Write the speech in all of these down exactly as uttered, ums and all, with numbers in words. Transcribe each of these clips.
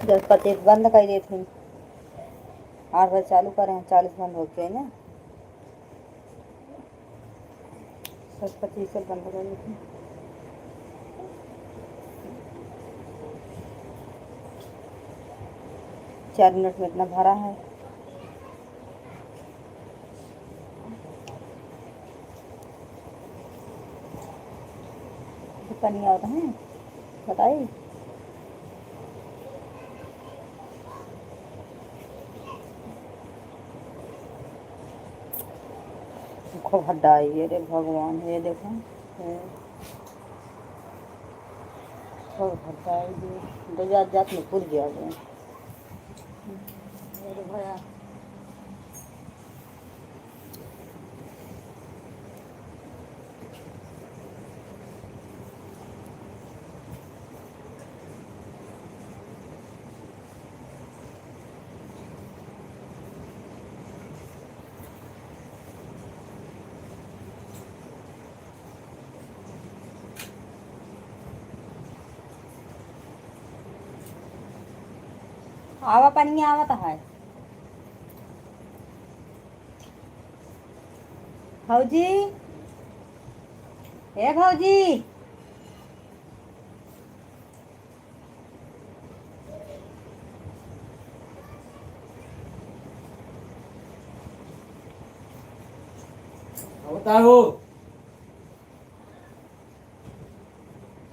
जब पच्चीस बंद कर देते हैं, आठ बजे चालू करें, चालीस बंद हो गए ना। सब पच्चीस से बंद कर देते हैं। चार मिनट में इतना भरा है। पानी आवत है, बताई। खूब हड्डा आई है रे भगवान, ये देखो, ये खूब हड्डा आई है, दो जात जात में पूर गया है। अरे भया। आवा, पनिया आवत है। भौजी, ए भौजी। बताओ।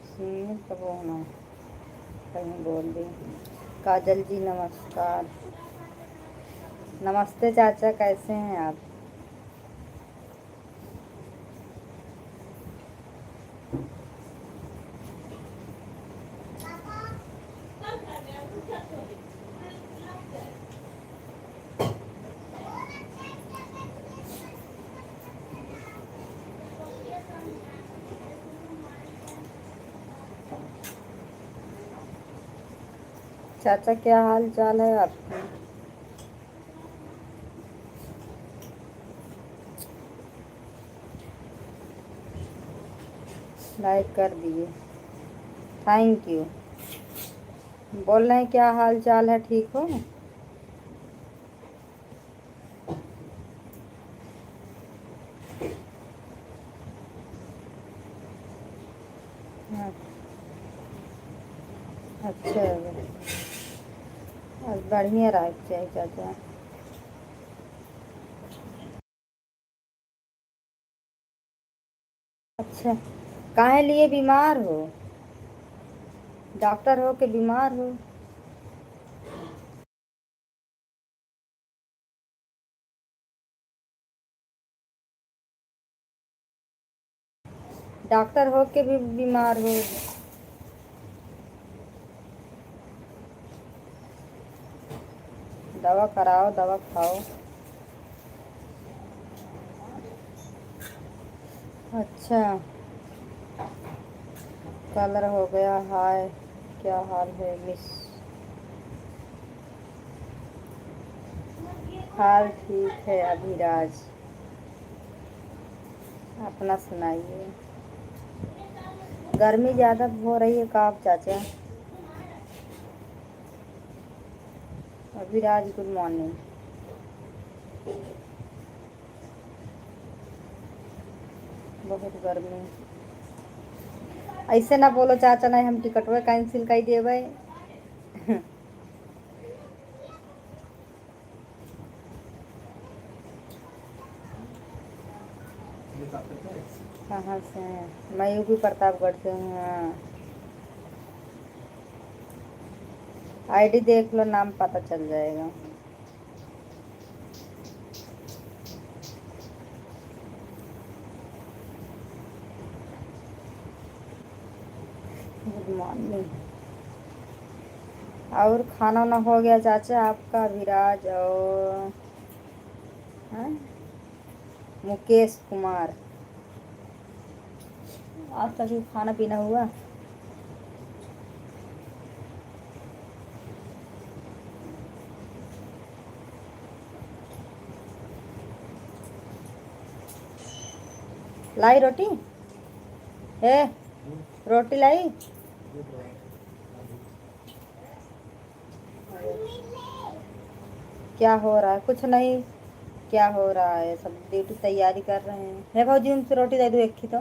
सुनिए तब वो ना कहीं बोल दी। काजल जी नमस्कार। नमस्ते चाचा, कैसे हैं आप? चाचा, क्या हाल चाल है आपके? लाइक कर दिए, thank you। बोल रहे हैं, क्या हाल चाल है, ठीक हो? हाँ। अच्छा, अब बढ़िया रहे के चाही, चाचा। अच्छा, काहे लिए बीमार हो? डॉक्टर हो के बीमार हो? डॉक्टर हो के भी बीमार हो। दवा कराओ, दवा खाओ। अच्छा, कलर हो गया। हाय, क्या हाल है मिस? हाल ठीक है अभिराज, अपना सुनाइए। गर्मी ज़्यादा हो रही है का आप चाचा? अभिराज, गुड मॉर्निंग। बहुत गर्मी। ऐसे ना बोलो चाचा, नहीं हम टिकटवे कैंसिल कर देवे। कहाँ से हैं? मैं यूपी प्रतापगढ़ से हूँ। हाँ, आईडी देख लो, नाम पता चल जाएगा। गुड मॉर्निंग। और खाना वाना हो गया चाचा आपका, विराज और, हैं? मुकेश कुमार, आज तक खाना पीना हुआ? लाई रोटी? ए, रोटी लाई? क्या हो रहा है? कुछ नहीं। क्या हो रहा है? सब ड्यूटी तैयारी कर रहे हैं। हे भौजी, उनसे रोटी दे दो एक ही तो।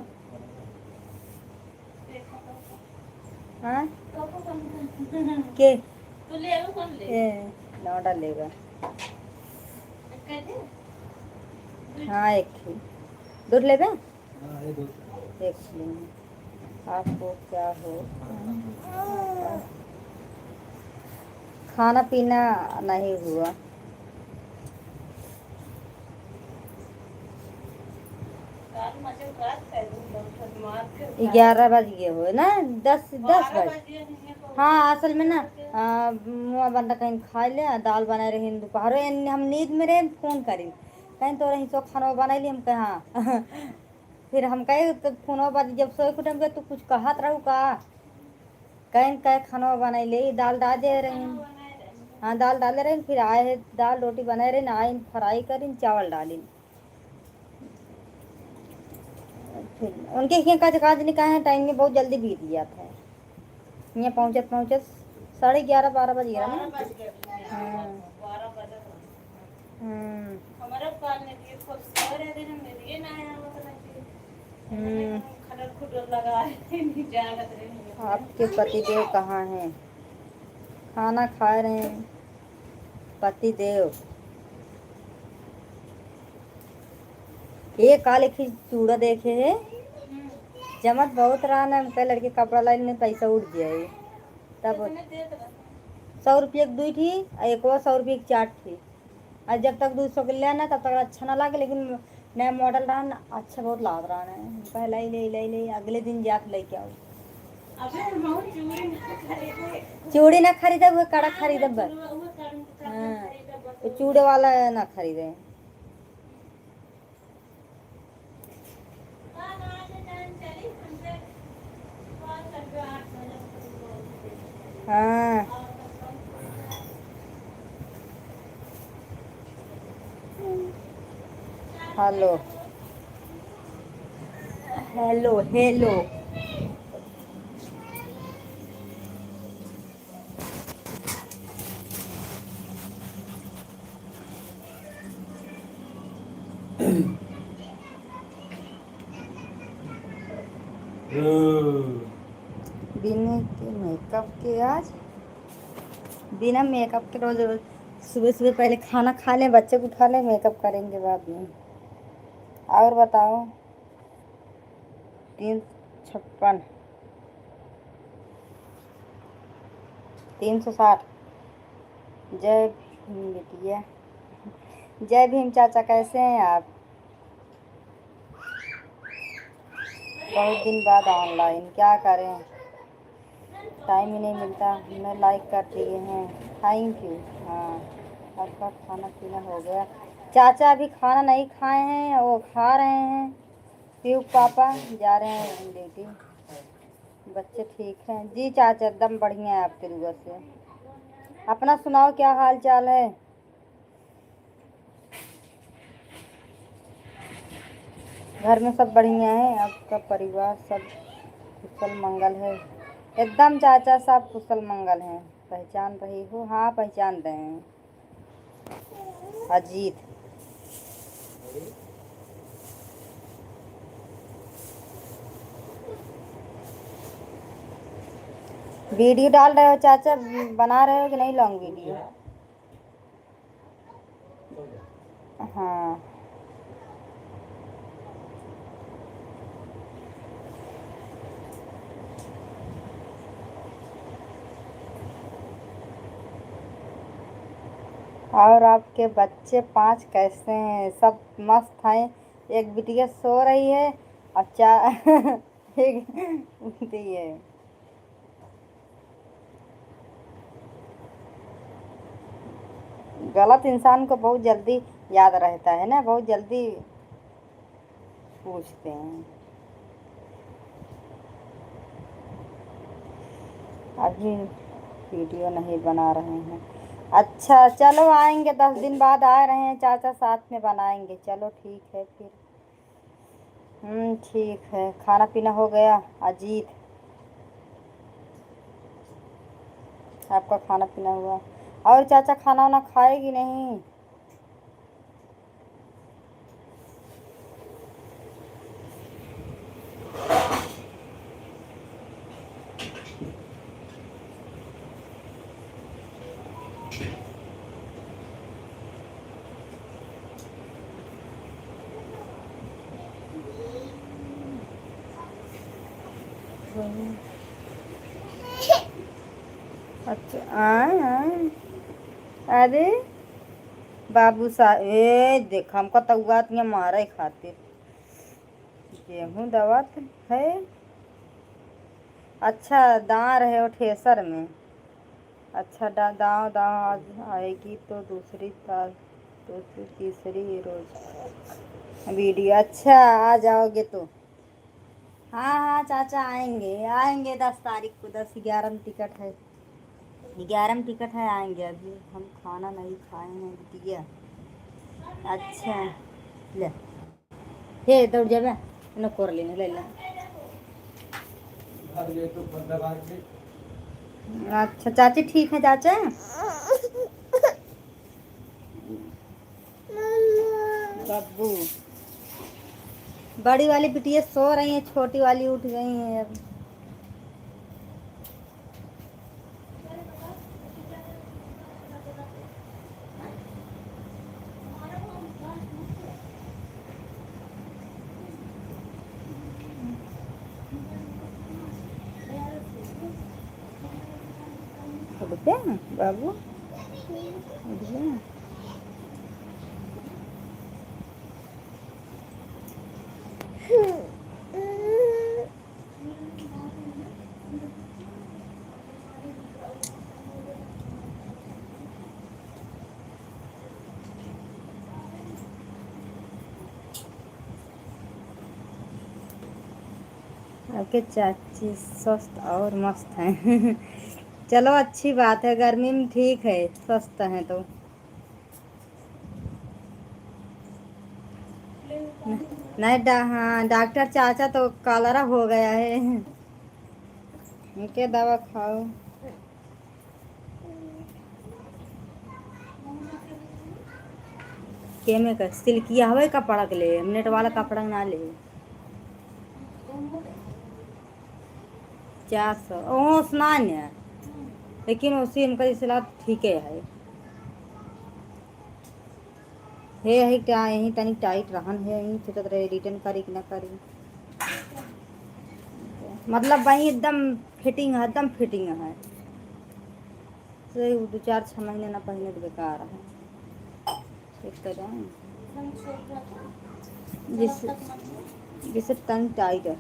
हाँ? के? ए, लौंडा लेगा। हाँ, एक ही। दूध लेबे? एक मिनट। आपको क्या हो? खाना पीना नहीं हुआ। ग्यारह बज गए हो ना, दस, दस बज। हाँ, असल में ना, आ, मुआ बंदा कहीं खा ले, आ, दाल बनाए रही दोपहर, हम नींद में रहे, फोन करी, कहीं तो रही सो खाना बनाई ली, हम कहे हाँ। फिर हम कहे, तो फोनवा पर जब सोए के उठे, हम कहे, "तू कुछ कहत रहू का?" कहे, "कहे खाना बनाई ले, दाल डाल दे रही।" हाँ, दाल डाले रही, फिर आए हैं, दाल रोटी बनाए रही, आए फ्राई करी, चावल डाली। फिर उनके हियाँ काज, काज निकाहे, टाइम में बहुत जल्दी बीत जाता है। हियाँ पहुँचत, पहुँचत साढ़े ग्यारह, बारह बज गया ना। बारह बज गया। हाँ। बारह बजत रहा। हम्म। हमारा काल ने दिए खूब सो रहे दिन में दिए ना आया, मतलब कि हम्म। खटर खुटर लगा रहे, नहीं जागत रहे। आपके पतिदेव कहाँ हैं? खाना खा रहे हैं पतिदेव। ये काल एक ही चूड़ा देखे है, हम्म। जमत बहुत रहा ना, हमका लड़के कपड़ा लाइन में पैसा उठ जाए। तब कितने देत रहा? सौ रुपये के दुई थी, और एक और सौ रुपये के चार थी। और जब तक दो सौ के लेना, तब तक अच्छा ना लागे, लेकिन नया मॉडल रहा ना, अच्छा बहुत लागत रहा ना। पहला ही ले, ले, ले, अगले दिन जाके लेके आओ। अबे हम चूड़ी ना खरीदे। चूड़ी ना खरीदे, वो कड़ा खरीदे बस। चूड़ा, वो कड़ा, कड़ा हाँ। खरीदे बस। वो चूड़े वाला ना खरीदे। हाँ। हेलो। हेलो, हेलो। बिना के मेकअप के आज, बिना मेकअप के रोज रोज सुबह सुबह पहले खाना खा लें, बच्चे को उठा लें, मेकअप करेंगे बाद में। और बताओ, तीन छप्पन, तीन सौ साठ। जय भीम बिटिया। जय भीम चाचा, कैसे हैं आप? बहुत दिन बाद ऑनलाइन, क्या करें, टाइम ही नहीं मिलता। हमने लाइक कर दिए हैं, थैंक यू। हाँ, आपका खाना पीना हो गया? चाचा अभी खाना नहीं खाए हैं, वो खा रहे हैं। पीयू के पापा जा रहे हैं ड्यूटी। बच्चे ठीक हैं? जी चाचा, एकदम बढ़िया है आपके दुआ से। अपना सुनाओ, क्या हाल चाल है? घर में सब बढ़िया है? आपका परिवार सब कुशल मंगल है? एकदम चाचा, सब कुशल मंगल हैं। पहचान रही हो? हाँ, पहचान रहे हैं। अजीत। वीडियो डाल रहे हो चाचा, बना रहे हो कि नहीं लॉन्ग वीडियो? हाँ। और आपके बच्चे पाँच कैसे हैं? सब मस्त हैं। एक बिटिया सो रही है और चा-, एक उठती है। गलत इंसान को बहुत जल्दी याद रहता है ना, बहुत जल्दी पूछते हैं। अभी वीडियो नहीं बना रहे हैं। अच्छा, चलो आएंगे, दस दिन बाद आ रहे हैं चाचा, साथ में बनाएंगे। चलो ठीक है फिर। हम्म, ठीक है, खाना पीना हो गया अजीत? आपका खाना पीना हुआ? और चाचा खाना वाना खाए कि नहीं? अच्छा, आए, आए। अरे, बाबू सा-, ए, देख, हमका तउआत में मारे खातिर। गेहूं दवात है। अच्छा, दांव रहे वो ठेसर में। अच्छा, डा-, दांव, दांव आज आएगी तो दूसरी तार, दूसरी, तीसरी रोज वीडियो। अच्छा, आ जाओगे तो। हाँ, हाँ, चाचा आएंगे, आएंगे दस तारीख को, दस ग्यारह में टिकट है, ग्यारह में टिकट है, आएंगे। अभी हम खाना नहीं खाए हैं, बिटिया। अच्छा, ले, हे दौड़ जाबे, न कर लेने, ले ले। अच्छा, चाची ठीक है, चाचा? बब्बू। बड़ी वाली बिटिया सो रही है, छोटी वाली उठ गई है अब। उठ गया बाबू, उठ गया। आपके चाची स्वस्थ और मस्त हैं। चलो, अच्छी बात है, गर्मी में ठीक है, स्वस्थ हैं तो। नहीं, डा-, हाँ, डॉक्टर चाचा तो कॉलरा हो गया है। इनके दवा खाओ। के में का सिल्किया हवे कपड़ा के ले, नेट वाला कपड़ा ना ले। चार सौ, ओस ना ने, लेकिन ओसी इनका इस लात ठीक है। हे, हे, टा-, यहीं तनी टाइट रहन है, यहीं सोचत रहे रिटर्न करी कि ना करी। मतलब वही एकदम फिटिंग है, एकदम फिटिंग है। से उ दो चार छः महीने ना पहने तो बेकार है। एक तो जान। जिस-, जिसे तंग टाइट है।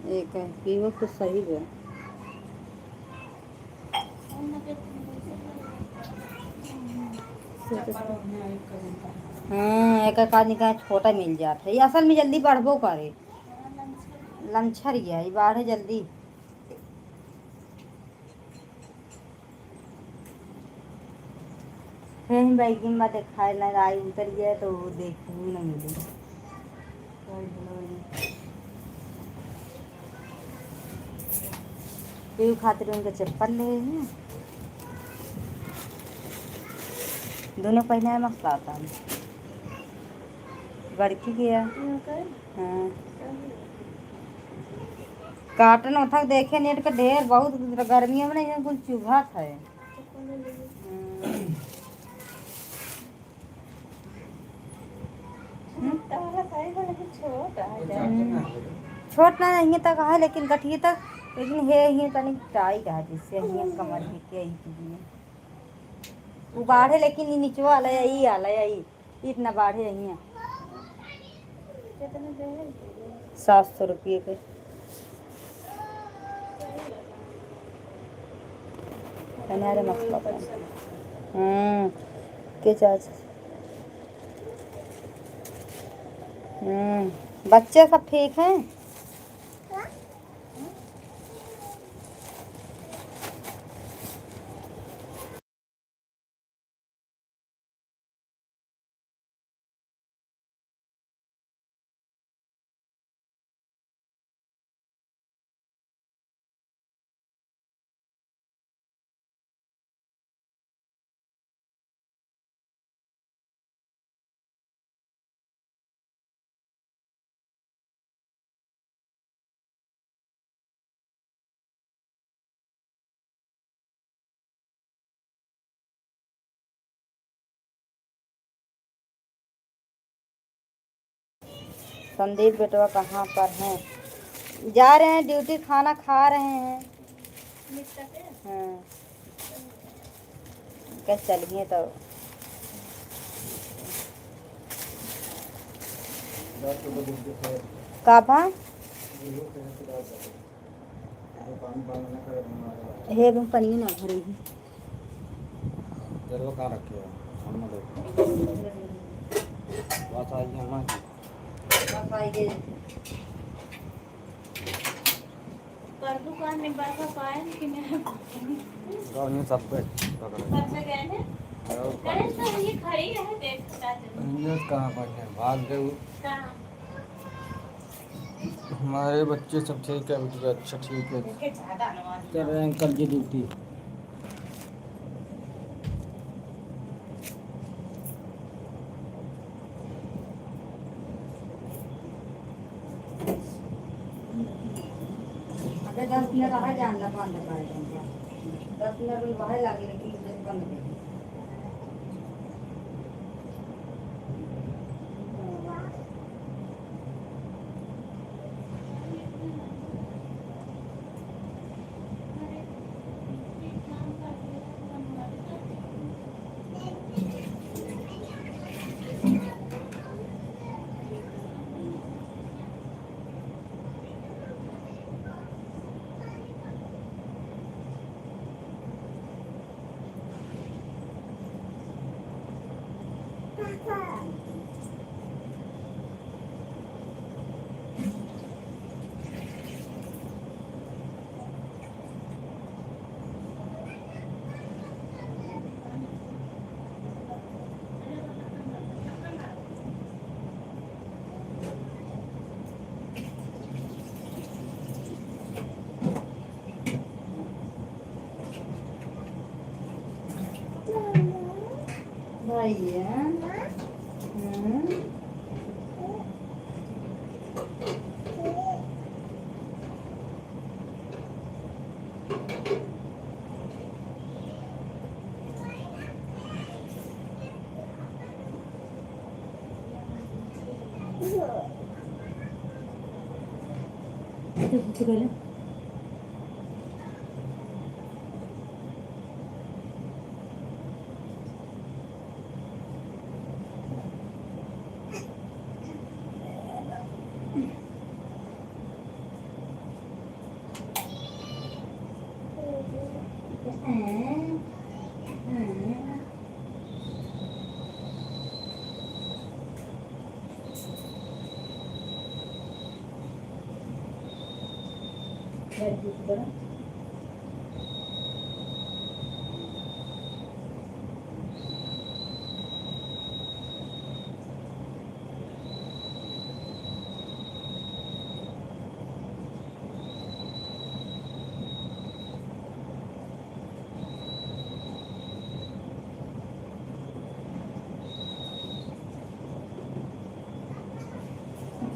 एक है, पीवो तो सही है। हाँ, एक एक आदमी का छोटा मिल जात है। ये असल में जल्दी बढ़बो करे। लमछर गया, ये बाढ़े जल्दी। हे, हम बैगिन में देखाए ना, आई उतर गया तो वो देखने न मिली। पीहू खातिर उनके चप्पल ले हैं। दोनों पहने हैं, मस्त आता है। बड़की गया। हाँ। काटन उठक देखे नेट के ढेर बहुत गर्मी में नहीं कुल चुभत है। हम्म। छोट ना हियाँ तक है, लेकिन गठिए तक, लेकिन हे हियाँ तनी टाइट है, जिससे हियाँ कमर के के ही चीज में। उ बाढ़े, लेकिन ई निचवा आला या, ई आला या, ई इतना बाढ़े हियाँ। सात सौ रुपये के। अनारे मत पकड़। हम्म, के चाचा। हम्म, बच्चे सब ठीक हैं? संदीप बेटवा कहाँ पर हैं? जा रहे हैं ड्यूटी, खाना खा रहे हैं। हाँ, कल चलिए तो। का भा? हे, अभी पनिया ना भरी है। तेरे को कहाँ रखे हो? हम ना देखो। बस आई है, हम आ गए। बस आई गए। कर दुकान में बरसा पाए कि मैं गाँव में सब पे पकड़। सब पे गए हैं? और अरे तो ये खड़ी है, देख, बता दे। ये कहाँ पर है? भाग गए वो। कहाँ? हमारे बच्चे सब ठीक है, बिटिया, अच्छा, ठीक है। कर रहे हैं अंकल जी ड्यूटी। अबे दस मिनट रहा जान ला, बंद कर देंगे। दस मिनट में बाहर लागे, लेकिन बंद कर देंगे। भैया। हम्म।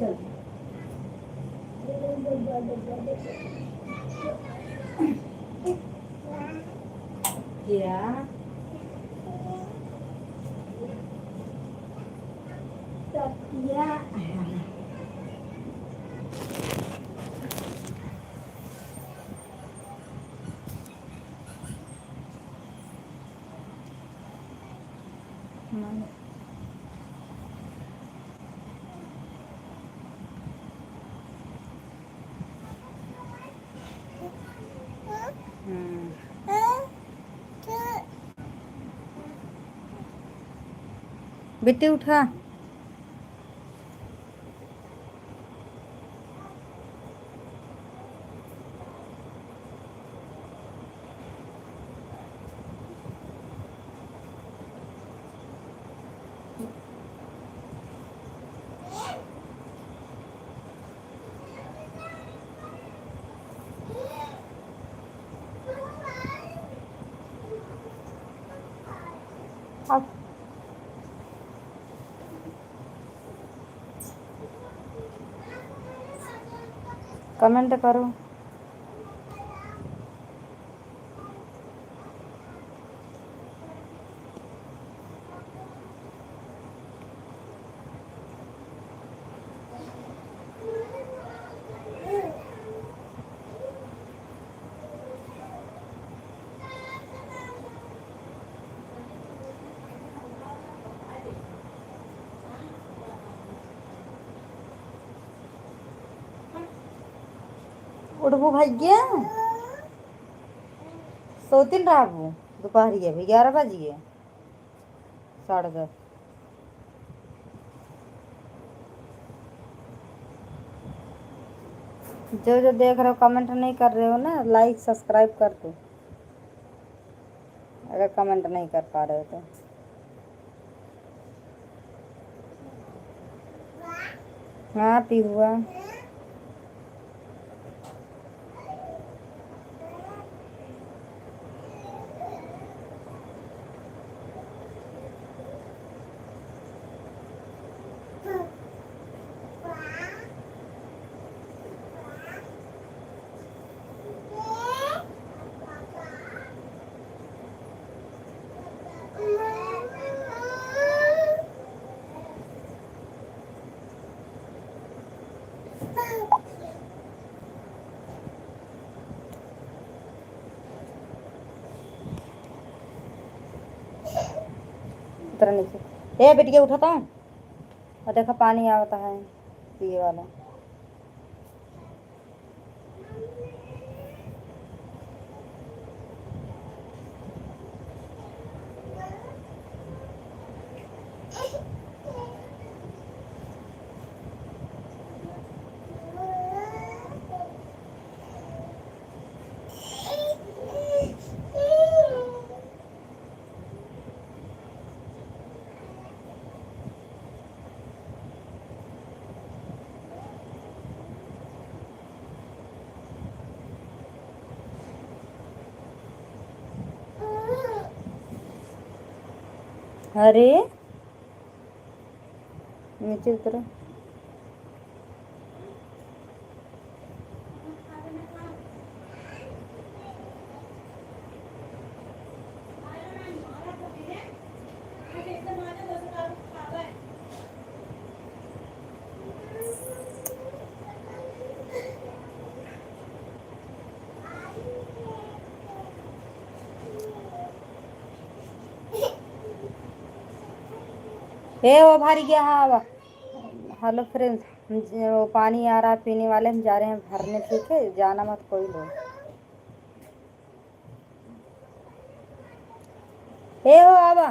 चल। क्या? तकिया। हम्म। बेटी उठा। Comment करो। उठबू भैया, सोतिन रहबू। दोपहरिया भी ग्यारह बजिए, साढ़े दस। जो जो देख रहे हो, comment नहीं कर रहे हो ना, like subscribe कर दो, अगर comment नहीं कर पा रहे हो तो। हाँ पिहुआ। उतरा नीचे। ए बेटिया, उठा तो। और देखा, पानी आवता है पिए वाला। अरे, नीचे उतरो। ए, वो भर गया, हाँ, आवा। Hello friends, हम ज-, वो पानी आ रहा है पीने वाले, हम जा रहे हैं भरने, ठीक है? जाना मत कोई लोग। ए हो, आवा।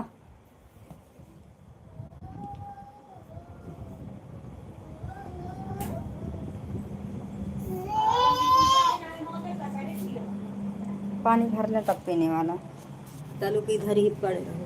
पानी भर ले तब पीने वाला। तलू के इधर ही पड़े रहो।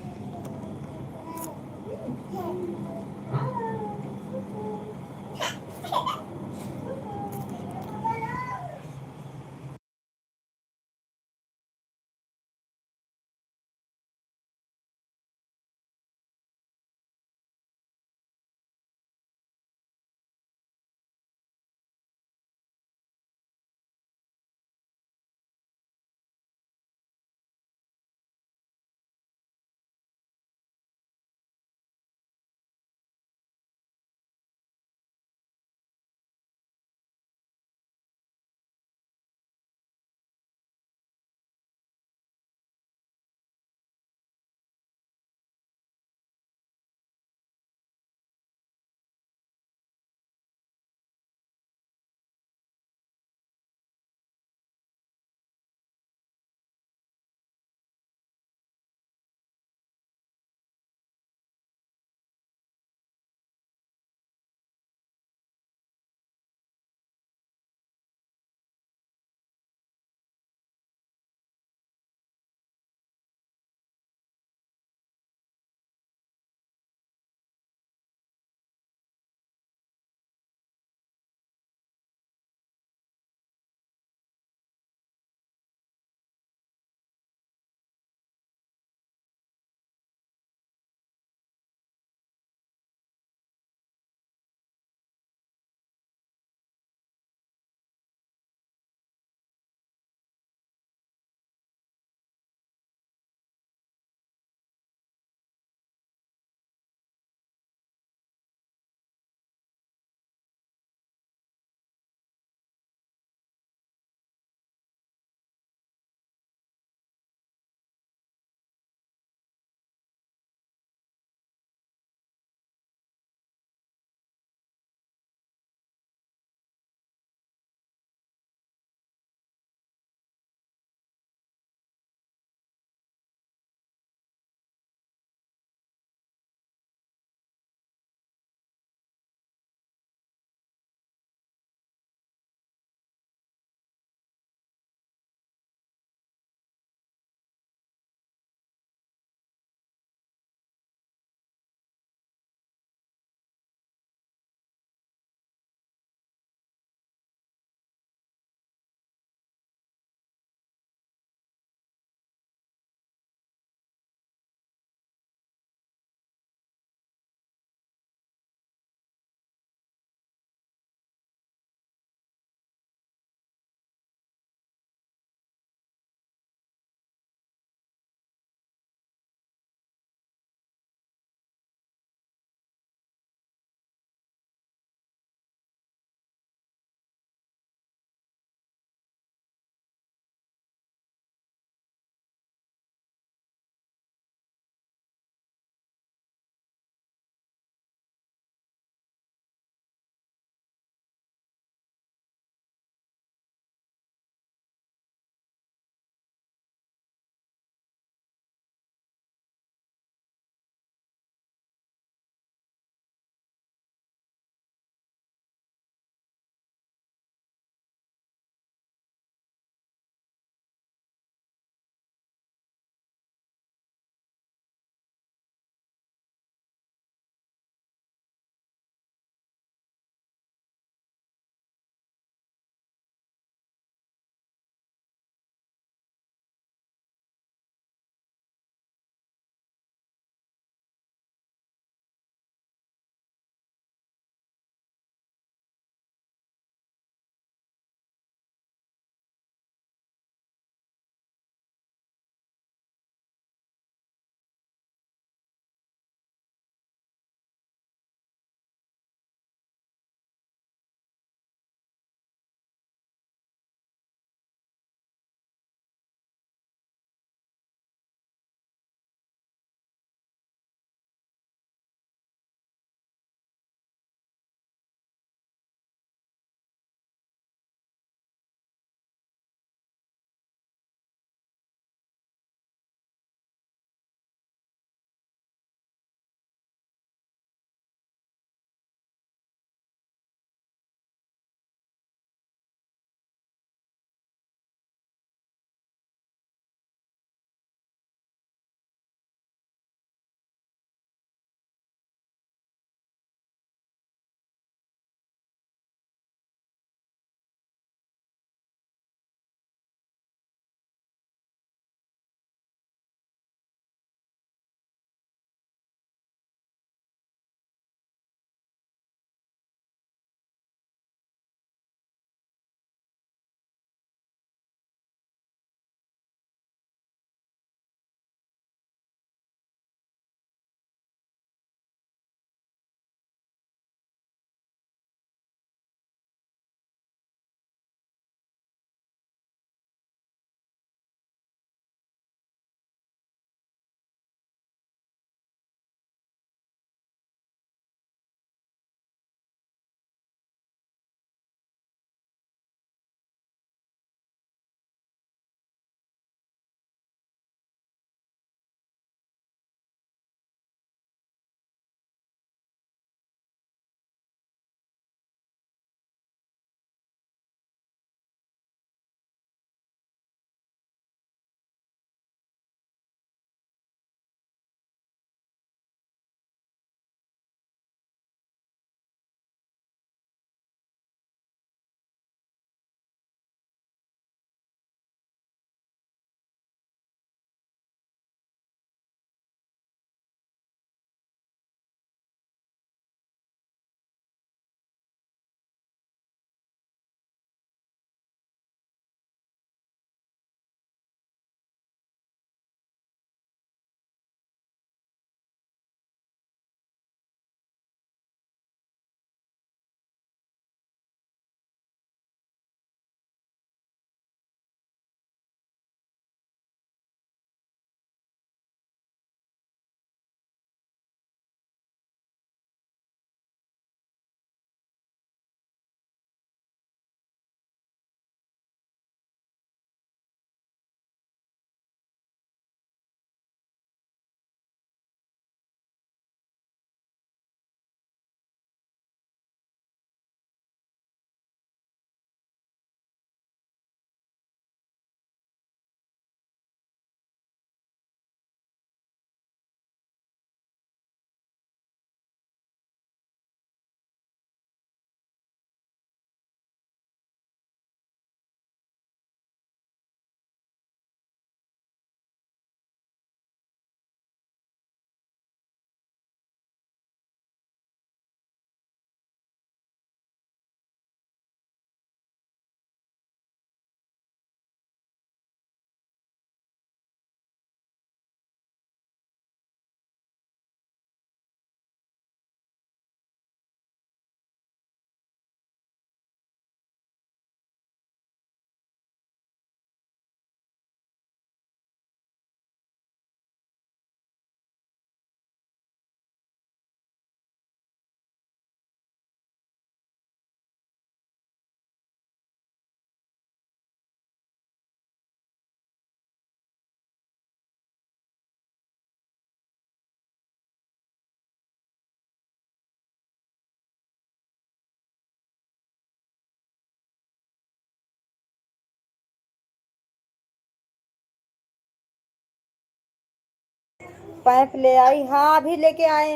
पाइप ले आई, हाँ, अभी लेके आए।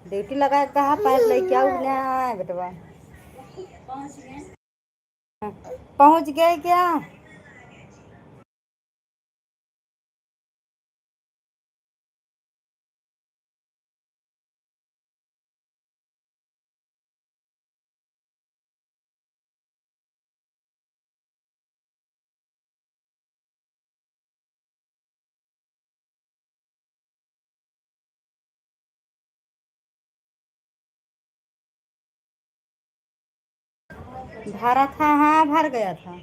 ड्यूटी लगा के कहा पाइप लेके आओ, ना आए बेटवा। पहुँच गए क्या? भरा था, हाँ, भर गया था।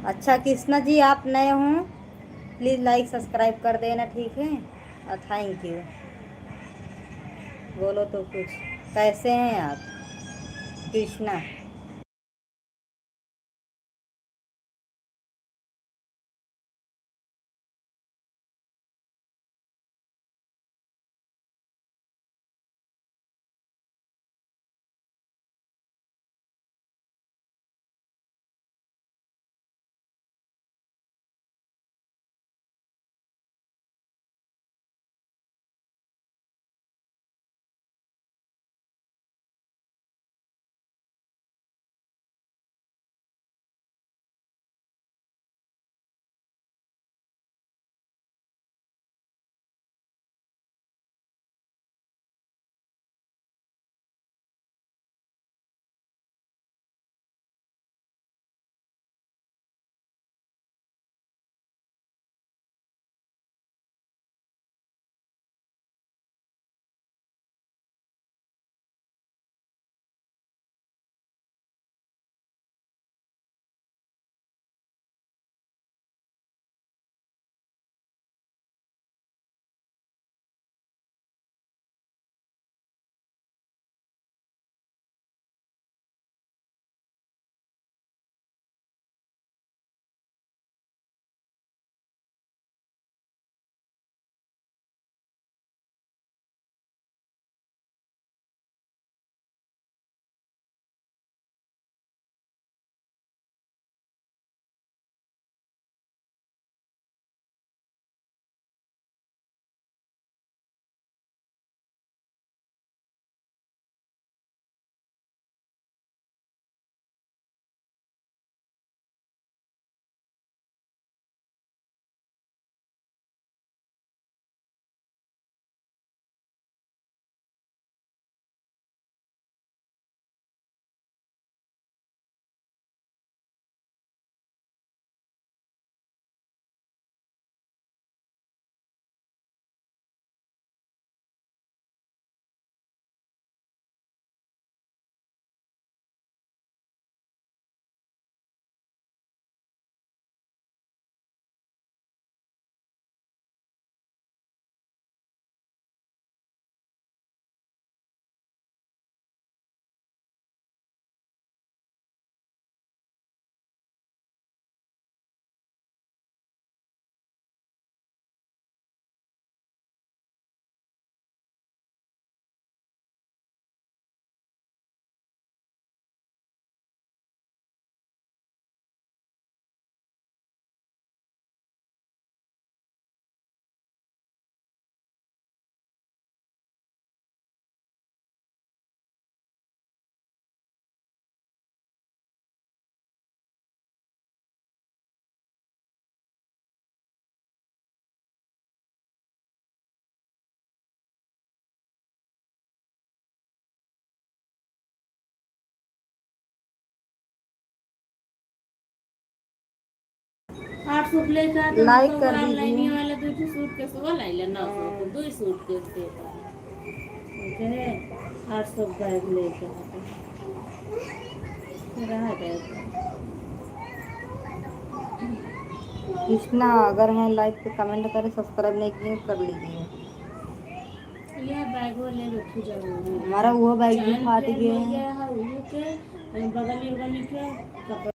अच्छा कृष्णा जी, आप नए हों, please like subscribe कर देना, ठीक है? और thank you। बोलो तो कुछ, कैसे हैं आप कृष्णा? आठ सौ के लेके आते हैं, like तो कर online दीजिए। वाला दो ठो suitcase वो लाई ले, नौ सौ के, हाँ। दो ही suitcase देता है। ओके, आठ सौ बैग लेके आते हैं। रहा गया। कृष्णा, अगर हैं live पे comment करें, subscribe नहीं किए, कर लीजिए। यह बैग वो ले रखी जरूरी है। हमारा वो बैग भी जान फाट के गया ले है। गया है, वो के बगल में, बगल के कपड़ा।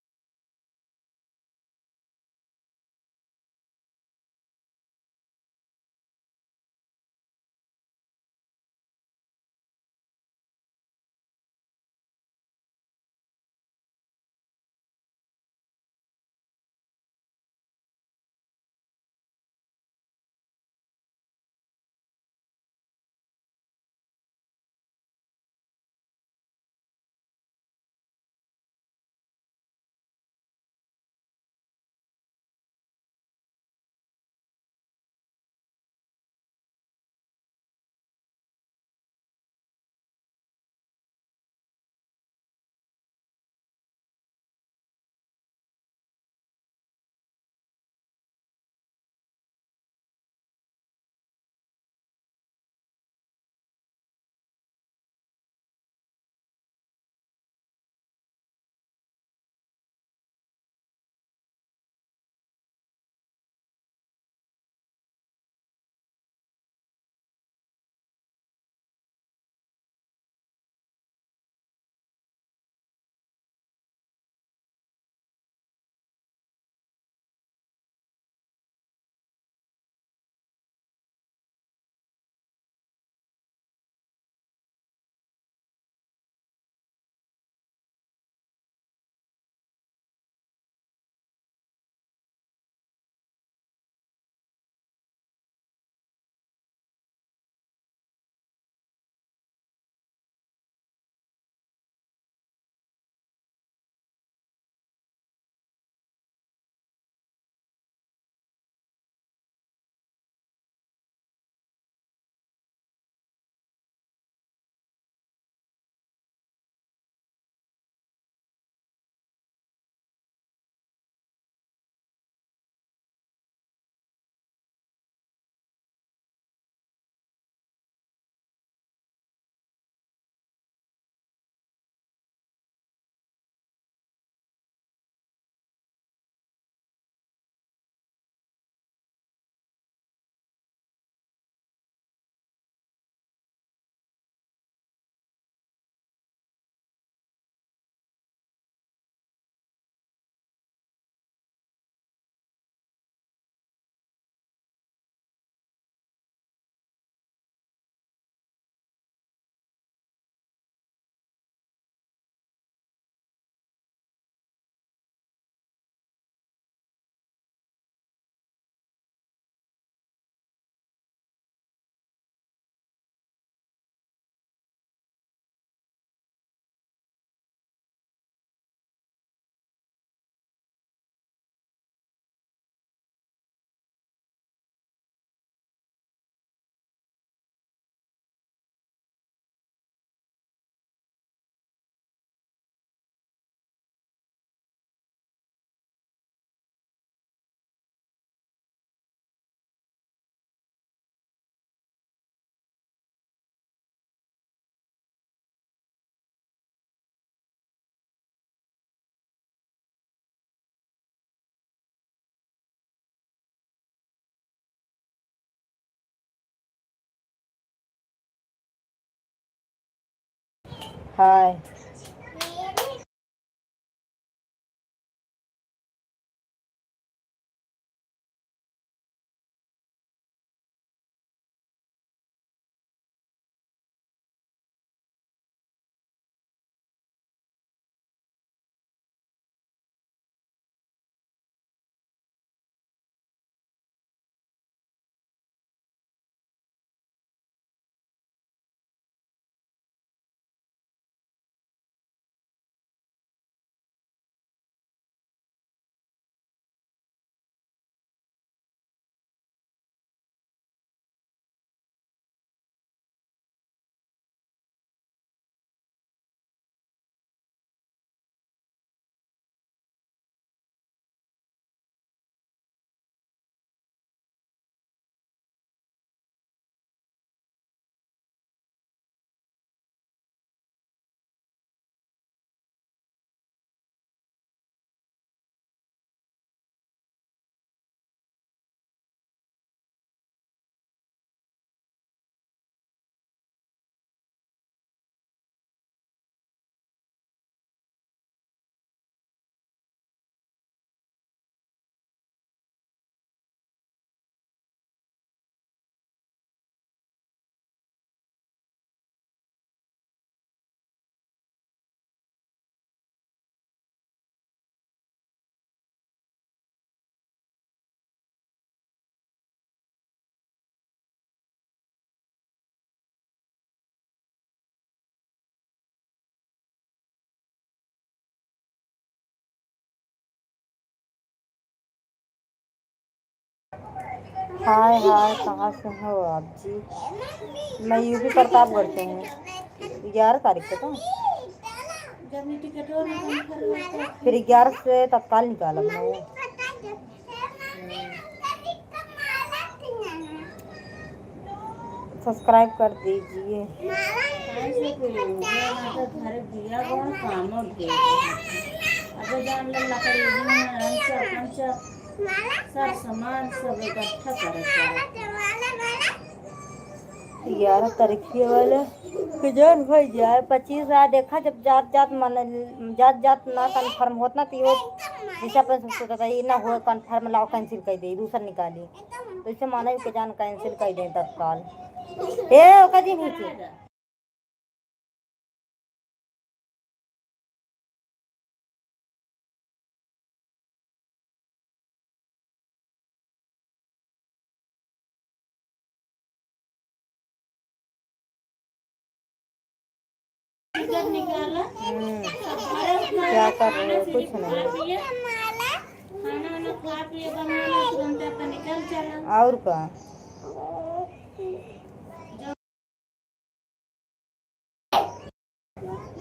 हाय। हाय, हाय, कहाँ से हो आप जी? मैं यूपी प्रतापगढ़ से हूँ। ग्यारह तारीख को तो। फिर ग्यारह से तत्काल निकालब ना वो। सब्सक्राइब कर दीजिए। ऐसे कोई हो गया ना तो घर दिया कौन काम और दे दे। अब जान ले लकड़ी भी ना, हम सब, हम सब, सब सामान सब इकट्ठा करे पड़त। ग्यारह तारीख के वाले के जौन हो जाए, पच्चीस आ देखा, जब जात जात मन, जात जात ना कन्फर्म होत ना, तो यो जैसे अपन सब सोचत है, ये ना हो कन्फर्म, लाओ कैंसिल कर दे, दूसर निकाली। तो इसे माने के जान कैंसिल कर दे तत्काल। ए, ओका जी नीचे। हम्म, क्या कर रहे हो? कुछ नहीं। और का?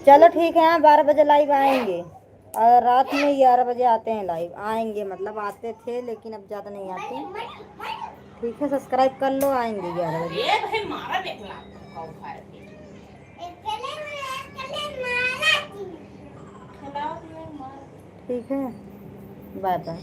चलो ठीक है, हाँ, बारह बजे लाइव आएंगे और रात में ग्यारह बजे आते हैं लाइव। आएंगे, मतलब आते थे, लेकिन अब ज़्यादा नहीं आते। ठीक है, सब्सक्राइब कर लो, आएंगे ग्यारह बजे। ए भाई, मारा देखला। ठीक है, बाय बाय।